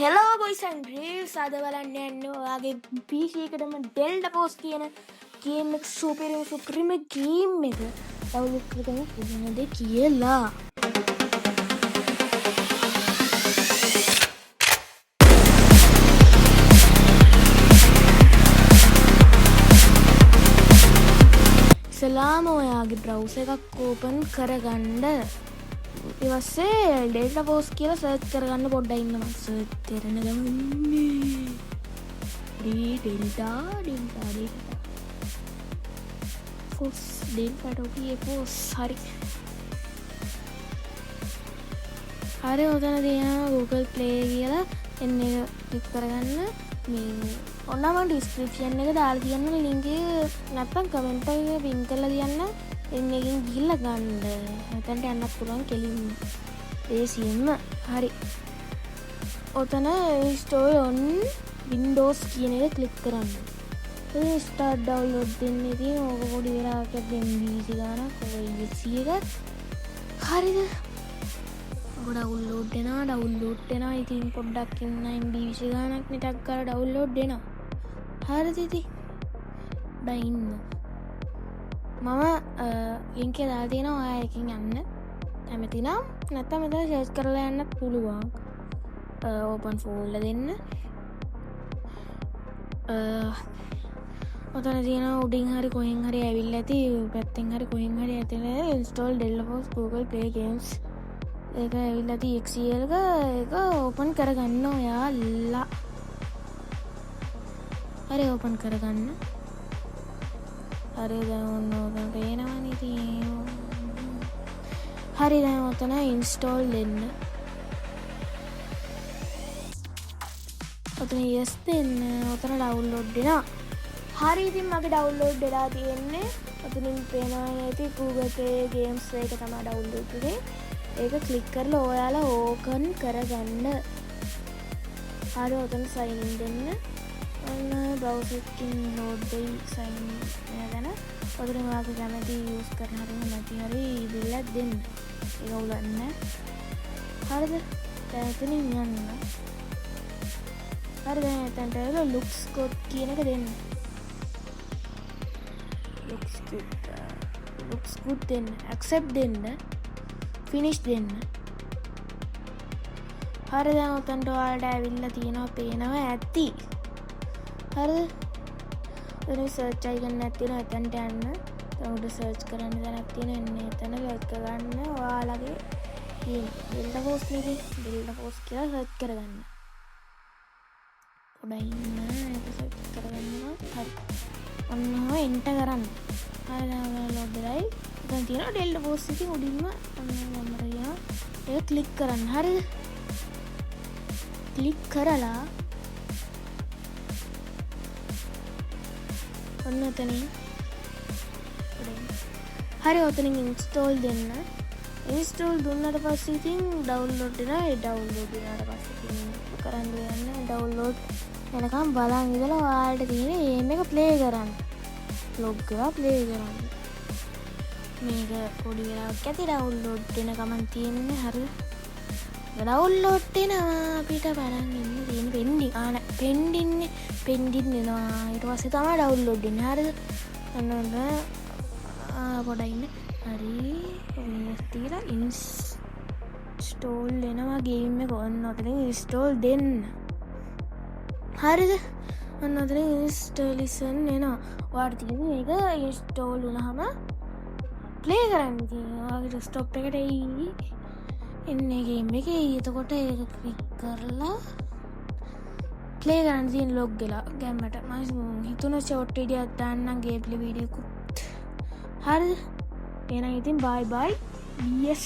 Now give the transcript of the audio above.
Hello boys and girls, අද බලන්න යන්නේ ඔයාගේ PC එකටම Delta Force කියන ගේම් එක, සුපිරිම සුපිරිම ගේම් එක ඩවුන්ලෝඩ් කරගන්න කොහොමද කියලා. ඉස්සෙල්ලාම ඔයාගේ බ්‍රවුසර් එකක් ඕපන් කරගන්න. ඊට පස්සේ Delta Force කියලා සර්ච් කරගන්න. පොඩ්ඩක් ඉන්න, මං සර්ච් කරන ගමන් ඉන්නේ. D Delta Delta Delta Force, Delta ටොපි Force. හරි හරි, ඔතන තියෙනවා Google Play කියලා. එන්න එක ක්ලික් කරගන්න. මේ ඔන්න මම ඩිස්ක්‍රිප්ෂන් එක දාලා තියන්න ලින්ක් එක, නැත්නම් කමෙන්ට් එකේ පින් කරලා තියන්න. එන්න එකෙන් ගිහිල්ලා ගන්න. එතනට යන්නත් පුළුවන් කෙලින්ම. ලේසියෙන්ම. හරි. ඔතන install on Windows කියන එක ක්ලික් කරන්න. ඉතින් start download දෙන්න. ඉතින් ඕක පොඩි වෙලාවක් යද්දි MB ගානක් ඔය EXE එක. හරිද? ඔක ඩවුන්ලෝඩ් වෙනවා, ඩවුන්ලෝඩ් වෙනවා. ඉතින් පොඩ්ඩක් ඉන්න, MB 20 ගානක් නේ, ටක් ගාලා ඩවුන්ලෝඩ් වෙනවා. හරිද ඉතින්? පොඩ්ඩක් ඉන්න. මම ලින්ක් එක දාලා තියෙනවා, ඔයා එකකින් යන්න කැමති නම්. නැත්නම් මෙතන සර්ච් කරලා යන්නත් පුළුවන්. ඕපන් ෆෝල්ඩර් දෙන්න. ඔතන තියෙනවා උඩින් හරි කොහෙන් හරි ඇවිල්ලා ඇති, පැත්තෙන් හරි කොහෙන් හරි ඇතිලා install Delta Force Google Play Games. ඒක ඇවිල්ලා ඇති XCL එක. ඒක ඕපන් කරගන්න ඔයාලා. හරි, ඕපන් කරගන්න. හරි, දැන් ඔන්න ඔතන පේනවනේ ඉතින්. හරි, දැන් ඔතන ඉන්ස්ටෝල් දෙන්න. ඔතන yes දෙන්න. ඔතන ඩවුන්ලෝඩ් වෙනවා. හරි, ඉතින් මගේ ඩවුන්ලෝඩ් වෙලා තියෙන්නේ. ඔතනින් පේනවා ඇති Google Play Games එක තමයි ඩවුන්ලෝඩ් වුනේ. ඒක ක්ලික් කරලා ඔයාලා ඕපන් කරගන්න. හරි, ඔතන සයින් ඉන් දෙන්න. ඔන්න බ්‍රවුසර් එකකින් ලෝඩ් වෙයි සයින් ඉන් වෙන තැන. ඔතන ඔයාගේ කැමති යූස් කරන හරි නැති හරි ඊමේල් එකක් දෙන්න. ඒක අවුලක් නෑ. හරිද? දැන් එතනින් යන්න. හරි, දැන් එතනට ඇවිල්ලා ලුක්ස් ගුඩ් කියන එක දෙන්න. ලුක්ස් ගුඩ්, ලුක්ස් ගුඩ් දෙන්න. ඇක්සෙප්ට් දෙන්න. ෆිනිෂ් දෙන්න. හරි, දැන් ඔතනට ඔයාලට ඇවිල්ලා තියෙනවා, පේනවා ඇති. හරිද? ඔතන සර්ච් අයිකන් එකක් තියෙනවා, එතනට යන්න. දැන් උඩ සර්ච් කරන්න තැනක් තියෙනවා. එන්න එතන සර්ච් කරගන්න ඔයාලගේ තියෙන Delta Force නේ, Delta Force කියලා සර්ච් කරගන්න. පොඩ්ඩක් ඉන්න, ඒක සර්ච් කරගන්නවා. හරි. ඔන්න ඔහොම එන්ටර් කරන්න. හරි, දැන් ඔයාලා ලෝඩ් වෙලයි. එතන තියෙනවා Delta Force, ඉතින් උඩින්ම ඔන්න නම්බර තියෙනවා. ඒක ක්ලික් කරන්න. හරිද? ක්ලික් කරලා ඔන්න ඔතනින් හරි, ඔතනින් ඉන්ස්ටෝල් දෙන්න. ඉන්ස්ටෝල් දුන්නට පස්සේ ඉතින් ඩවුන්ලෝඩ් වෙනවා. ඒ ඩවුන්ලෝඩ් වුණාට පස්සේ ඉතින් කරන්න යන්න ඩවුන්ලෝඩ් වෙනකම් බලන් ඉඳලා ඔයාලට තියෙන ගේම් එක ප්ලේ කරන්න. ලොග් කරලා ප්ලේ කරන්න. මේක පොඩි වෙලාවක් ඇති ඩවුන්ලෝඩ් වෙන ගමන් තියෙන්නේ. හරිද? ඩවුන්ලෝඩ් වෙනවා, අපිට බලන් ඉන්න තියෙන පෙන්ඩින්. ආ නෑ, පෙන්ඩින් පෙන්ඩින් වෙනවා. ඊට පස්සේ තමයි ඩවුන්ලෝඩ් වෙන්නේ. හරිද? ඔන්න ඔන්න පොඩ්ඩක් ඉන්න. හරි, ඔන්න තියලා ඉන්ස්ටෝල් වෙනවා ගේම් එක. ඔන්න ඔතනින් ඉන්ස්ටෝල් දෙන්න. හරිද? ඔන්න ඔතනින් ඉන්ස්ටෝලේෂන් එනවා. ඔයාලට තියෙන්නේ මේක ඉන්ස්ටෝල් වුණාම ප්ලේ කරන්න තියෙනවා. ඔයාගේ ඩෙස්ක්ටොප් එකට එයි. එන්නේ ගේම් එකේ. එතකොට ඒක ක්ලික් කරලා ප්ලේ කරන්න තියෙන ලොග් වෙලා ගැම්මට. මම හිතුණ ෂෝට් වීඩියෝ එකක් දාන්නම්, ගේම් ප්ලේ වීඩියෝ එකකුත්. හරිද? එහෙනම් ඉතින් බයි බයි. Yes.